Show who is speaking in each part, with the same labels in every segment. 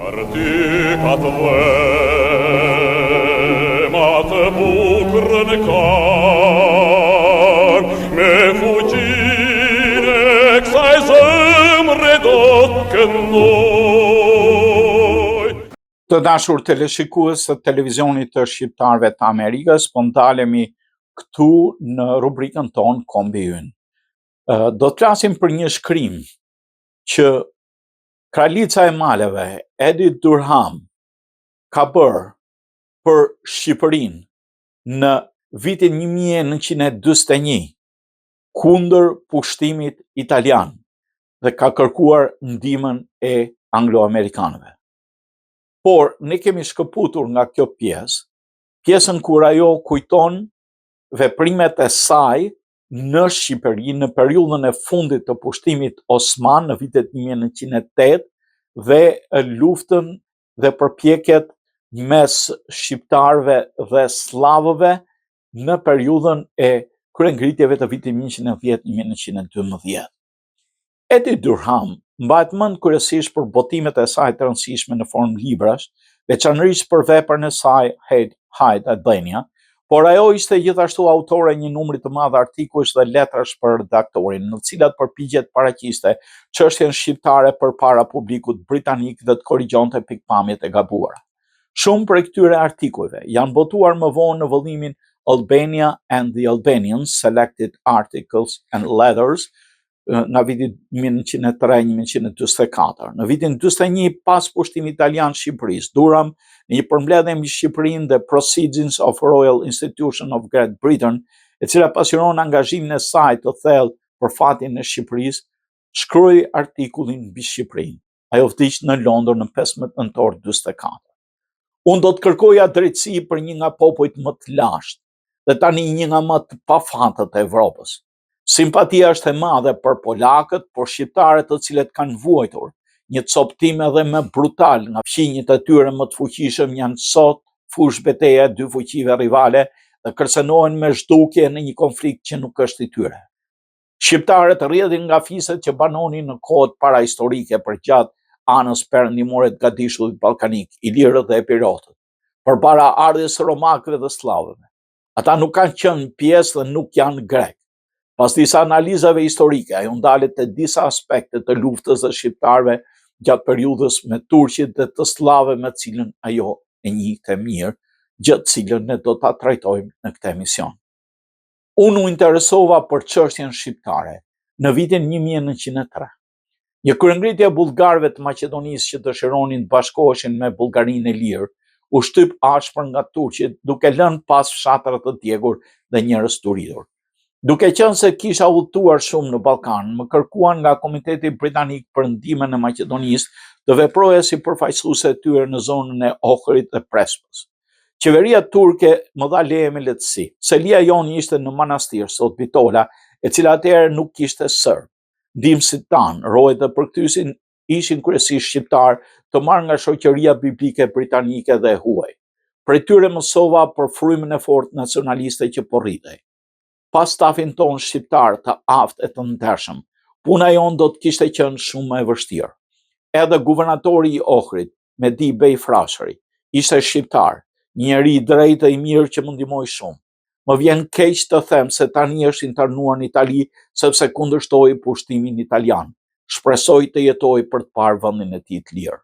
Speaker 1: Artik atë dhe ma të bukurën kan Me fuqinë e kësaj zemre do të këndoj
Speaker 2: Të dashur teleshikues të televizionit të shqiptarëve të Amerikës, po ndalemi këtu në rubrikën tonë Kombi Ynë. Do të flasim për një shkrim që Kraljica e Maleve, Edith Durham, ka bërë për Shqipërinë në vitin 1941 kundër pushtimit italian dhe ka kërkuar ndihmën e anglo-amerikanëve. Por ne kemi shkëputur nga kjo pjesë, pjesën kur ajo kujton veprimet e saj në Shqipëri në periudhën e fundit të pushtimit osman në vitet 1908 dhe luftën dhe përpjekjet mes shqiptarëve dhe sllavëve në periudhën e kryengritjeve të vitit 1910-1912. Edith Durham mbahet mend kryesisht për botimet e saj të rëndësishme në formë librash, veçanërisht për veprën e saj Hide, Hide Albania, por ajo ishte gjithashtu autore e një numri të madh artikujsh dhe letrash për redaktorin, në të cilat përpiqej të paraqiste çështjen shqiptare përpara publikut britanik dhe të korrigjonte pikëpamjet e gabuara. Shumë prej këtyre artikujve janë botuar më vonë në vëllimin Albania and the Albanians, Selected Articles and Letters, nga viti 1903-1944. Në vitin 41, pas pushtimit italian të Shqipërisë, Durham, në një përmbledhje mbi Shqipërinë The Proceedings of Royal Institution of Great Britain, e cila pasqyron angazhimin e saj të thellë për fatin e Shqipërisë, shkroi artikullin mbi Shqipërinë. Ajo vdiq në Londër në 15 nëntor 44. Unë do të kërkoja drejtësi për një nga popujt më të lashtë dhe tani një nga më të pafatët e Evropës. Simpatia është e madhe për polakët, por shqiptarët të cilët kanë vuajtur një copëtim edhe më brutal nga fqinjët e tyre më të fuqishëm janë sot fushëbeteja e dy fuqive rivale dhe kërcënohen me zhdukje në një konflikt që nuk është i tyre. Shqiptarët rrjedhin nga fiset që banonin në kohët parahistorike përgjatë anës perëndimore të gadishullit ballkanik, ilirët dhe epirotët, përpara ardhjes së romakëve dhe sllavëve. Ata nuk kanë qenë pjesë dhe nuk janë grekë. Pas disa analizave historike, ajo ndalet te disa aspekte të luftës dhe shqiptarëve gjatë periudhës me turqit dhe të sllavëve me të cilën ajo e njihte mirë, gjë të cilën ne do ta trajtojmë në këtë emision. Unë u interesova për çështjen shqiptare në vitin 1903. Një kryengritje e bullgarëve të Maqedonisë që dëshironin të bashkoheshin me Bullgarinë e lirë, u shtyp ashpër nga turqit, duke lënë pas fshatra të djegur dhe njerëz të uritur. Duke qenë se kisha udhëtuar shumë në Ballkan, më kërkuan nga Komiteti Britanik për Ndihmën e Maqedonisë të veproja si përfaqësuese e tyre në zonën e Ohrit dhe Prespës. Qeveria turke më dha leje me lehtësi. Selia jonë ishte në Manastir, sot Bitola, e cila atëherë nuk kishte serbë. Ndihmësit tanë, rojet dhe përkthyesit ishin kryesisht shqiptarë të marrë nga shoqëria biblike britanike dhe e huaj. Prej tyre mësova për frymën e fortë nacionaliste që po rritej. Pa stafin tonë shqiptar të aftë e të ndershëm, puna jonë do të kishte qenë shumë më e vështirë. Edhe guvernatori i Ohrit, Mehdi Bej Frashëri, ishte shqiptar, një njeri i drejtë dhe i mirë që më ndihmoi shumë. Më vjen keq të them se tani është internuar në Itali sepse kundërshtoi pushtimin italian. Shpresoj të jetojë për të parë vendin e tij të lirë.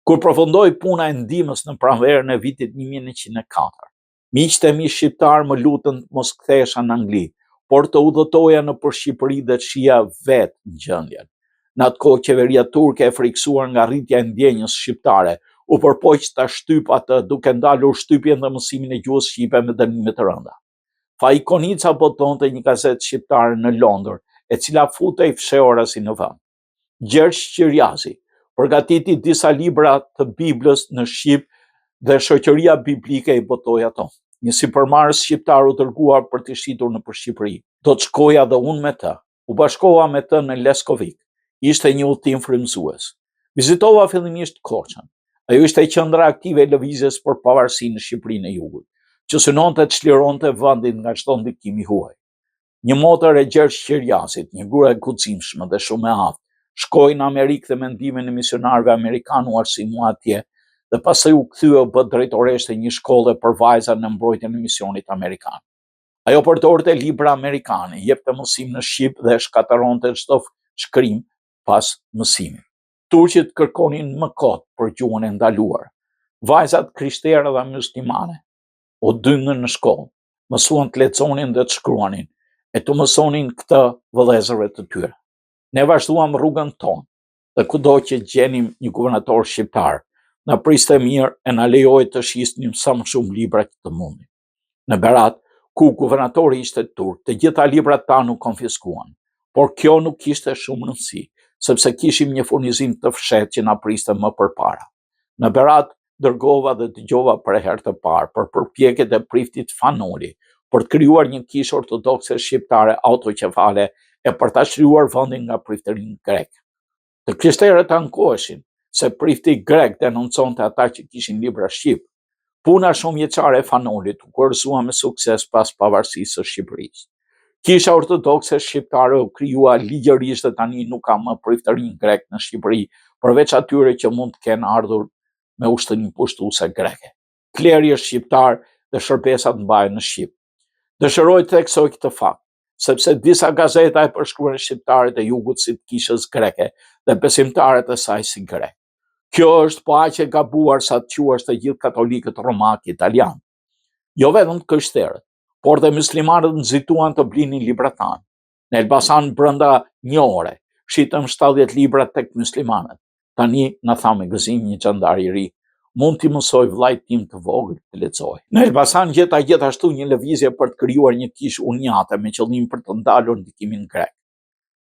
Speaker 2: Kur përfundoi puna e ndihmës në pranverën e vitit 1904, miqtë e mi shqiptarë më lutën të mos kthehesha në Angli, por të udhëtoja nëpër Shqipëri dhe të shihja vetë gjendjen. Në atë kohë qeveria turke e frikësuar nga rritja e ndjenjës shqiptare, u përpoq ta shtypë atë duke ndalur shtypjen dhe mësimin e gjuhës shqipe me dënime të rënda. Faik Konica botonte një gazetë shqiptare në Londër, e cila futej fshehurazi në vend. Gjergj Qiriazi përgatiti disa libra të Biblës në shqip dhe shoqëria biblike i botoi ato. Një sipërmarrës shqiptar u dërgua për t'i shitur nëpër Shqipëri. Do të shkoja dhe unë me të. U bashkova me të në Leskovik. Ishte një udhëtim frymëzues. Vizitova fillimisht Korçën. Ajo ishte qendra aktive e lëvizjes për pavarësi në Shqipërinë e Jugut, që synonte të çlironte vendin nga çdo ndikim i huaj. Një motër e Gjergj Qiriazit, një grua e guximshme dhe shumë e aftë, Shkoi në Amerikë dhe me ndihmën e misionarëve amerikanë u arsimua atje dhe pastaj u kthye u bë drejtoreshë e një shkolle për vajza në mbrojtjen e misionit amerikan. Ajo përdorte libra amerikane, jepte mësim në shqip dhe shkatërronte çdo shkrim pas mësimit. Turqit kërkonin më kot për gjuhën e ndaluar. Vajzat krishtere dhe myslimane u dyndën në shkollë, mësuan të lexonin dhe të shkruanin, e t'u mësonin këtë vëllezërve të tyre. Ne vazhduam rrugën tonë dhe kudo që gjenim një guvernator shqiptar, na priste mirë e na lejoi të shisnim sa më shumë libra që të mundnim. Në Berat, ku guvernatori ishte turk, të gjitha librat tanë u konfiskuan. Por kjo nuk kishte shumë rëndësi, sepse kishim një furnizim të fshehtë që na priste më përpara. Në Berat dërgova dhe dëgjova për herë të parë për përpjekjet e priftit Fan Noli për të krijuar një kishë ortodokse shqiptare autoqefale e për ta çliruar vendin nga priftërinjtë grekë. Të krishterët ankoheshin se prifti grek denonconte ata që kishin libra shqip. Puna shumëvjeçare e Fan Nolit u kurorëzua me sukses pas pavarësisë së Shqipërisë. Kisha ortodokse shqiptare u krijua ligjërisht dhe tani nuk ka më priftërinj grekë në Shqipëri, përveç atyre që mund të kenë ardhur me ushtrinë pushtuese greke. Kleri është shqiptar dhe shërbesat mbahen në shqip. Dëshiroj të theksoj këtë fakt, sepse disa gazeta e përshkruajnë shqiptarët e jugut si të kishës greke dhe besimtarët e saj si grekë. Kjo është po aq e gabuar sa të quash të gjithë katolikët romakë italianë. Jo vetëm të krishterët, por dhe myslimanët nxituan të blinin librat tanë. Në Elbasan brenda një ore, shitëm 70 libra tek myslimanët. Tani na tha me gëzim një xhandar i ri, mund t'i mësoj vëllait tim të vogël të lexojë. Në Elbasan gjeta gjithashtu një lëvizje për të krijuar një kishë uniate me qëllim për të ndalur ndikimin grek.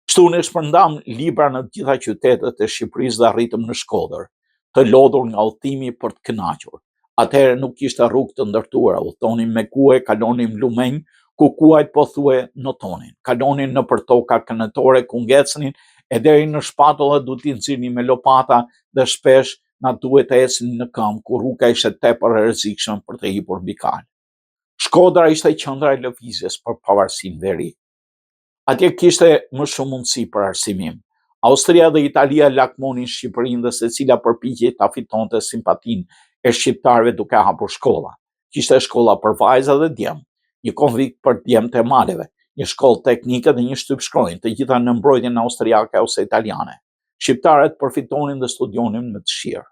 Speaker 2: Kështu ne shpërndamë libra në të gjitha qytetet e Shqipërisë dhe arritëm në Shkodër, të lodhur nga udhëtimi por të kënaqur. Atëherë nuk kishte rrugë të ndërtuara, udhëtonim me kuaj, kalonim lumenj, ku kuajt pothuaj notonin. Kalonin nëpër toka kënetore ku ngecnin e deri në shpatulla duhet t'i nxirrnim me lopata dhe shpesh na duhej të ecnim në këmbë ku rruga ishte tepër e rrezikshme për të hipur mbi kalë. Shkodra ishte qendra e lëvizjes për pavarësinë në veri. Atje kishte më shumë mundësi për arsimim. Austria dhe Italia lakmonin Shqipërinë dhe secila përpiqej ta fitonte simpatinë e shqiptarëve duke hapur shkolla. Kishte shkolla për vajza dhe djem, një konvikt për djemtë e maleve, një shkollë teknike dhe një shtypshkronjë, të gjitha në mbrojtjen austriake ose italiane. Shqiptarët përfitonin dhe studionin me dëshirë.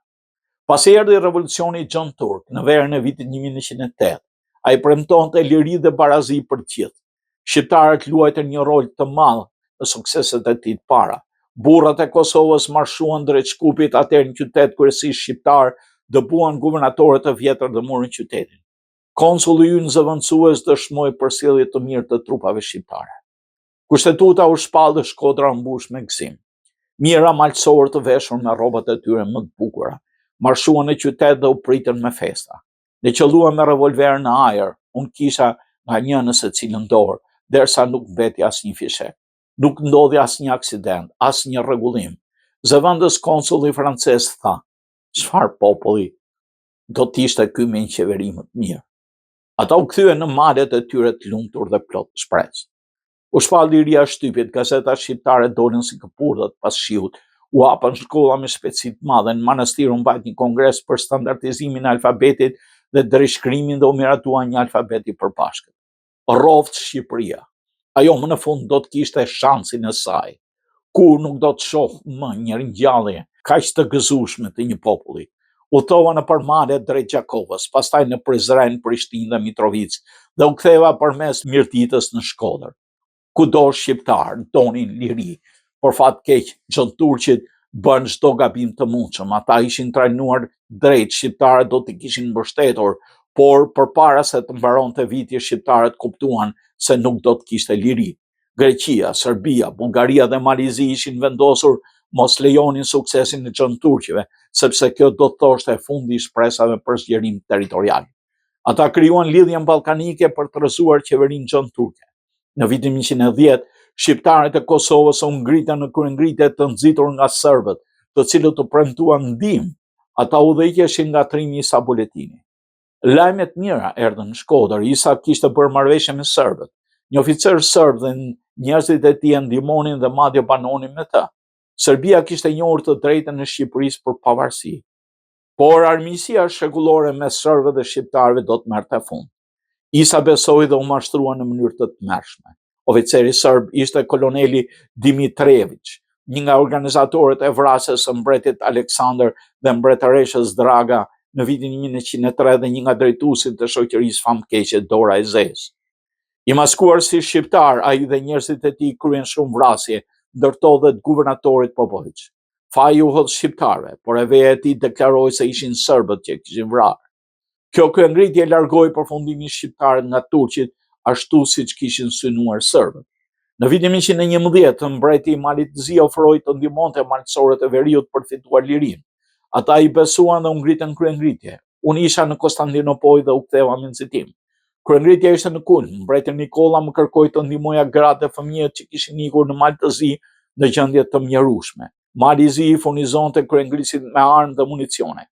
Speaker 2: Pasi erdhi revolucioni xhonturk në verën e vitit 1908, ai premtonte liri dhe barazi për të gjithë. Shqiptarët luajtën një rol të madh në sukseset e tij të para. Burrat e Kosovës marshuan drejt Shkupit, atëherë një qytet kryesisht shqiptar, dëbuan guvernatorët e vjetër dhe morën qytetin. Konsulli ynë zëvendësues dëshmoi për sjellje të mirë të trupave shqiptare. Kushtetuta u shpall dhe Shkodra u mbush me gëzim. Mijëra malësorë të veshur me rrobat e tyre më të bukura, marshuan në qytet dhe u pritën me festa. Ne qëlluam me revolver në ajër, unë kisha nga një në secilën dorë, derisa nuk mbeti asnjë fishek. Nuk ndodhi asnjë aksident, asnjë rregullim. Zëvendës konsulli francez tha, çfarë populli do të ishte ky me një qeveri më të mirë. Ata u kthyen në malet e tyre të lumtur dhe plot shpresë. U shpall liria e shtypit, gazetat shqiptare dolën si kërpudhat pas shiut, u hapën shkolla me shpejtësi të madhe, në Manastir u mbajt një kongres për standardizimin e alfabetit dhe drejtshkrimin dhe u miratua një alfabet i përbashkët. Rroftë Shqipëria! Ajo më në fund do të kishte shansin e saj. Kurrë nuk do të shoh më një ringjallje kaq të gëzueshme të një populli. Udhëtova nëpër male drejt Gjakovës, pastaj në Prizren, Prishtinë dhe Mitrovicë dhe u ktheva përmes Mirditës në Shkodër. Kudo shqiptarë donin liri, por fat keq xhonturqit bënë çdo gabim të mundshëm. Ata ishin trajnuar drejt, shqiptarët do t'i kishin mbështetur, por përpara se të mbaronte viti shqiptarët kuptuan se nuk do të kishte liri. Greqia, Serbia, Bullgaria dhe Mali i Zi ishin vendosur mos lejonin suksesin e xhonturqve, sepse kjo do të thoshte fundi i shpresave për zgjerim territorial. Ata krijuan Lidhjen Ballkanike për të rrëzuar qeverinë xhonturke. Në vitin 1910, shqiptarët e Kosovës u ngritën në kryengritje të nxitur nga serbët, të cilët u premtuan ndihmë. Ata udhëhiqeshin nga trimi Isa Boletini. Lajme të mira erdhën në Shkodër. Isa kishte bërë marrëveshje me serbët. Një oficer serb dhe njerëzit e tij e ndihmonin dhe madje banonin me të. Serbia kishte njohur të drejtën e Shqipërisë për pavarësi. Por armiqësia shekullore mes serbëve dhe shqiptarëve do të merrte fund. Isa besoi dhe u mashtrua në mënyrë të tmerrshme. Oficeri serb ishte koloneli Dimitrević, një nga organizatorët e vrasjes së mbretit Aleksandër dhe mbretëreshës Draga në vitin 1903 dhe një nga drejtuesit të shoqërisë famëkeqe Dora e Zezë. I maskuar si shqiptar, ai dhe njerëzit e tij kryen shumë vrasje, ndër to dhe të guvernatorit Popović. Faji iu hodh shqiptarëve, por e veja e tij deklaroi se ishin serbët që e kishin vrarë. Kjo kryengritje largoi përfundimisht shqiptarët nga turqit, ashtu siç kishin synuar serbët. Në vitin 1911, mbreti i Malit të Zi ofroi të ndihmonte malësorët e veriut për të fituar lirinë. Ata i besuan dhe u ngritën në kryengritje. Unë isha në Konstantinopojë dhe u ktheva me nxitim. Kryengritja ishte në kulm. Mbreti Nikolla më kërkoi të ndihmoja gratë dhe fëmijët që kishin ikur në Mal të Zi në gjendje të mjerueshme. Mali i Zi i furnizonte kryengritësit me armë dhe municione.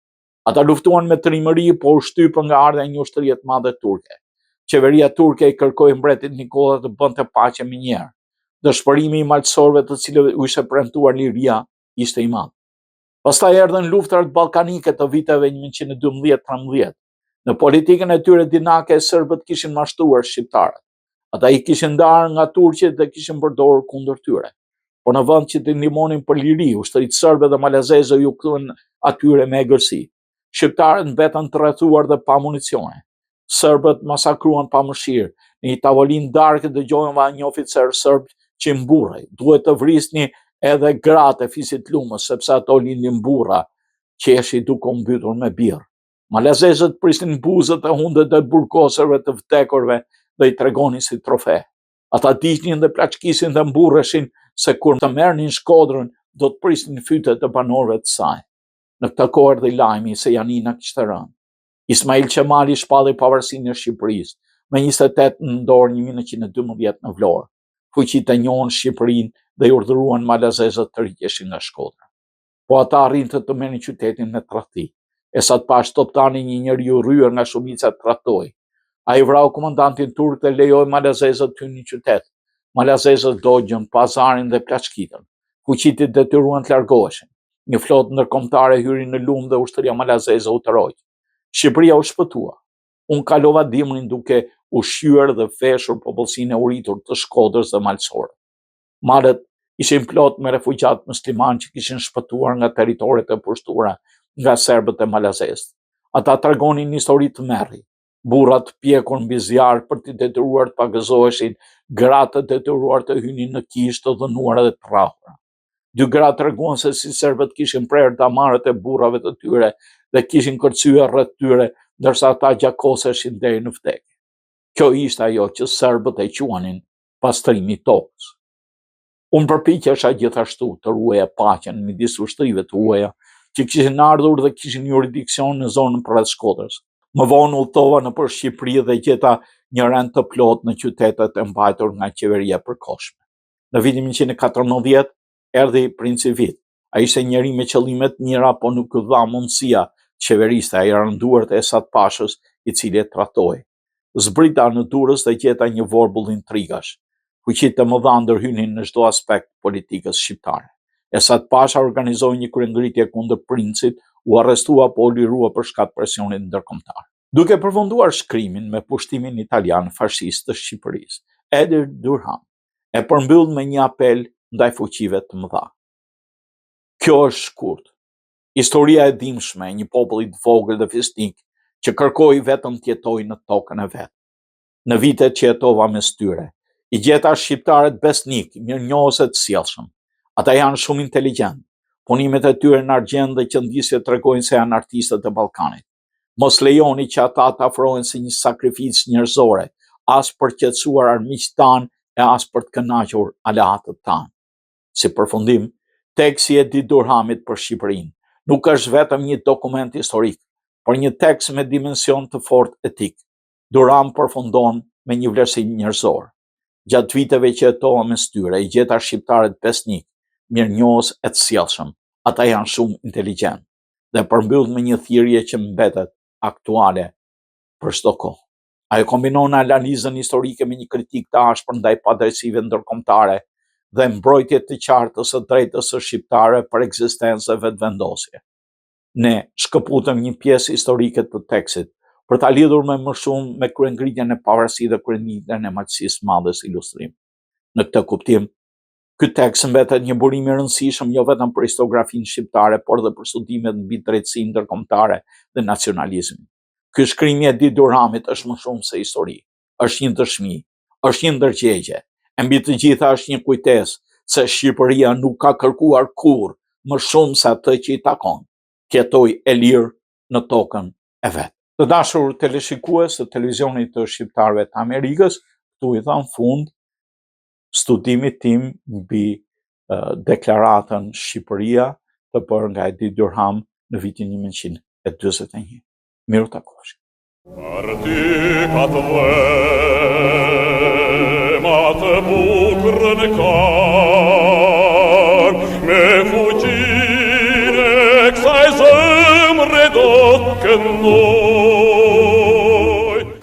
Speaker 2: Ata luftuan me trimëri, por u shtypën nga ardhja e një ushtrie të madhe turke. Qeveria turke i kërkoi mbretit Nikolla të bënte paqe menjëherë. Dëshpërimi i malësorëve të cilëve u ishte premtuar liria ishte i madh. Pastaj erdhën luftërat ballkanike të viteve 1912-13. Në politikën e tyre dinake serbët kishin mashtruar shqiptarët. Ata i kishin ndarë nga turqit dhe kishin përdorur kundër tyre. Por në vend që t'i ndihmonin për liri, ushtritë serbe dhe malazeze iu kthyen atyre me egërsi. Shqiptarët mbetën të rrethuar dhe pa municione. Serbët masakruan pa mëshirë. Në një tavolinë darke dëgjova një oficer serb që mburrej. Duhet të vrisni edhe gratë e fisit Lumës, sepse ato lindin burra, qeshi duke u mbytur me birrë. Malazezët prisnin buzët e hundët e të burgosurve të vdekurve dhe i tregonin si trofe. Ata digjnin dhe plaçkisnin dhe mburreshin se kur të merrnin Shkodrën do të prisnin fytet e banorëve të saj. Në këtë kohë erdhi lajmi se Janina kishte rënë. Ismail Qemali shpalli pavarësinë e Shqipërisë më 28 nëntor 1912 në Vlorë. Fuqitë e njohën Shqipërinë dhe i urdhëruan malazezët të tërhiqeshin nga Shkodra. Po ata arritën të merrnin qytetin me tradhti. Esat Pashë Toptani, një njeri i urryer nga shumica tradhtoi. Ai vrau komandantin turk dhe lejoi malazezët të hynin në qytet. Malazezët dogjën pazarin dhe plaçkitën. Fuqitë i detyruan të largoheshin. Një flotë ndërkombëtare hyri në lumë dhe ushtria malazeze u tërhoq. Shqipëria u shpëtua. Unë kalova dimrin duke ushqyer dhe veshur popullsinë e uritur të Shkodrës dhe malësorët. Malet ishin plot me refugjatë muslimanë që kishin shpëtuar nga territoret e pushtuara nga serbët e malazezët. Ata tregonin histori tmerri, burra të pjekur mbi zjarr për t'i detyruar të pagëzoheshin, gra të detyruar të hynin në kishë të dhunuara dhe të rrahura. Dy gra treguan se si serbët kishin prerë damarët e burrave të tyre dhe kishin kërcyer rreth tyre, ndërsa ata gjakoseshin deri në vdekje. Kjo ishte ajo që serbët e quanin pastrimi i tokës. Unë përpiqesha gjithashtu të ruaja paqen midis ushtrive të huaja që kishin ardhur dhe kishin juridiksion në zonën përreth Shkodrës. Më vonë udhëtova nëpër Shqipëri dhe gjeta një rend të plotë në qytetet e mbajtur nga qeveria e përkohshme. Në vitin 1914 erdhi princi Vit. Ai ishte njeri me qëllime të mira, po nuk iu dha mundësia të qeveriste, ai ra në duart e Esat Pashës, i cili e tradhtoi. Zbrita në Durrës dhe gjeta një vorbull intrigash. Fuqitë e mëdha ndërhynin në çdo aspekt të politikës shqiptare. Esat Pasha organizoi një kryengritje kundër princit, u arrestua po u lirua për shkak të presionit ndërkombëtar. Duke përfunduar shkrimin me pushtimin italian fashist të Shqipërisë, Edith Durham e përmbyll me një apel ndaj fuqive të mëdha. Kjo është shkurt Historia e dhimbshme e një populli të vogël dhe fisnik që kërkoi vetëm të jetojë në tokën e vet. Në vitet që jetova mes tyre, i gjeta shqiptarët besnikë, mirënjohës e të sjellshëm. Ata janë shumë inteligjentë. Punimet e tyre në argjend dhe qëndisje tregojnë se janë artistët e Ballkanit. Mos lejoni që ata të afrohen si një sakrificë njerëzore, as për të qetësuar armiqtë tanë e as për të kënaqur aleatët tanë. Si përfundim, teksti i Edith Durhamit për Shqipërinë nuk është vetëm një dokument historik, por një tekst me dimension të fortë etik. Durham përfundon me një vlerësim njerëzor. Gjatë viteve që jetova mes tyre, i gjeta shqiptarët besnikë, mirënjohës e të sjellshëm. Ata janë shumë inteligjentë dhe përmbyll me një thirrje që mbetet aktuale për çdo kohë. Ajo kombinon analizën historike me një kritikë të ashpër ndaj padrejtësive ndërkombëtare. dhe mbrojtje të qartë të së drejtës së shqiptarëve për ekzistencë dhe vetëvendosje. Ne shkëputëm një pjesë historike të tekstit për ta lidhur me më shumë me kryengritjen e pavarësisë dhe kryengritjen e Malësisë së Madhe si ilustrim. Në këtë kuptim, ky tekst mbetet një burim i rëndësishëm jo vetëm për historiografinë shqiptare, por dhe për studimet mbi drejtësinë ndërkombëtare dhe nacionalizmin. Ky shkrim i Edi Durhamit është më shumë se histori, është një dëshmi, është një ndërgjegje, e mbi të gjitha është një kujtesë se Shqipëria nuk ka kërkuar kurrë më shumë se atë që i takon, të jetojë e lirë në tokën e vet. Të dashur teleshikues të televizionit të shqiptarëve të Amerikës, këtu i dhamë fund studimit tim mbi deklaratën Shqipëria të bërë nga Edi Durham në vitin 1941. Mirutakofshim.
Speaker 1: Për ty ka të vema të bukurën kam, me fuqinë e kësaj zemre do të këndoj.